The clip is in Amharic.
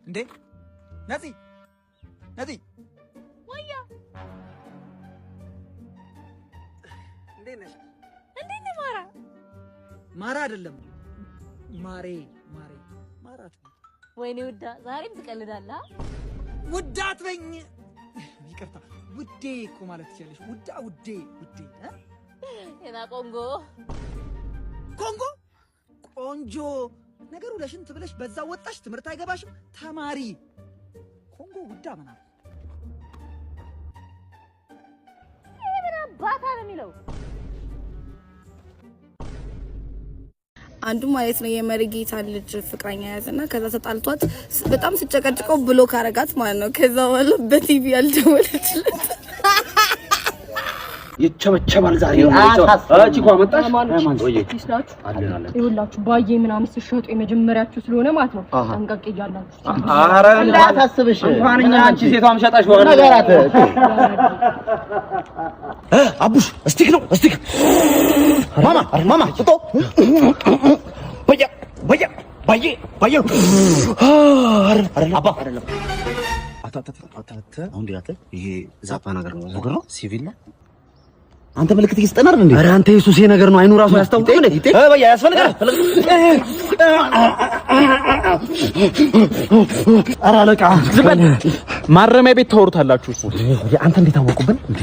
እንዴ ነፂ፣ ነፂ! ወያ! እንዴት ነሽ? እንዴት ነህ ማራ? ማራ አይደለም፣ ማሬ፣ ማሬ፣ ማራት። ወይኔ ውዳ፣ ዛሬም ትቀልዳለህ? ውዳ አትበኝ። ይቅርታ፣ ውዴ እኮ ማለት ትችላለሽ። ውዳ፣ ውዴ፣ ውዴ እ? የና ቆንጎ። ኮንጎ ቆንጆ ነገሩ ለሽንት ብለሽ በዛ ወጣሽ፣ ትምህርት አይገባሽም። ተማሪ ኮንጎ ውዳ ምናምን። ይሄ ምን አባታ ነው የሚለው? አንዱ ማለት ነው የመሪጌታ ልጅ ፍቅረኛ ያዘና ከዛ ተጣልቷት በጣም ስጨቀጭቀው block አረጋት ማለት ነው። ከዛ በኋላ በቲቪ ያልደወለችለት። ይቸበቸባል ዛሬ። ቺኳ መጣሽ? ናችሁ ይኸውላችሁ፣ ባዬ ምናምን ስትሸጡ የመጀመሪያችሁ ስለሆነ ማለት ነው ጠንቀቅ እያላችሁ። ኧረ እንዳታስብሽ። እንኳን እኛ አንቺ ሴቷም ሸጠሽ ሆነ። ነገራት። አቡሽ stick ነው stick። ማማ፣ ማማ፣ ጥጦ በያ በያ ባዬ ባዬ አባ። አሁን ዲያተ ይሄ ዛፓ ነገር ነው ነገር ነው ሲቪል ነው። አንተ ምልክት እየሰጠን አይደል እንዴ? ኧረ አንተ የሱሴ ነገር ነው። አይኑ ራሱ ያስታውቅም እንዴ? በያ ያስፈልጋል። ኧረ አለቃ ዝም በል። ማረሚያ ቤት ታወሩታላችሁ። አንተ እንዴት አወቁብን እንዴ?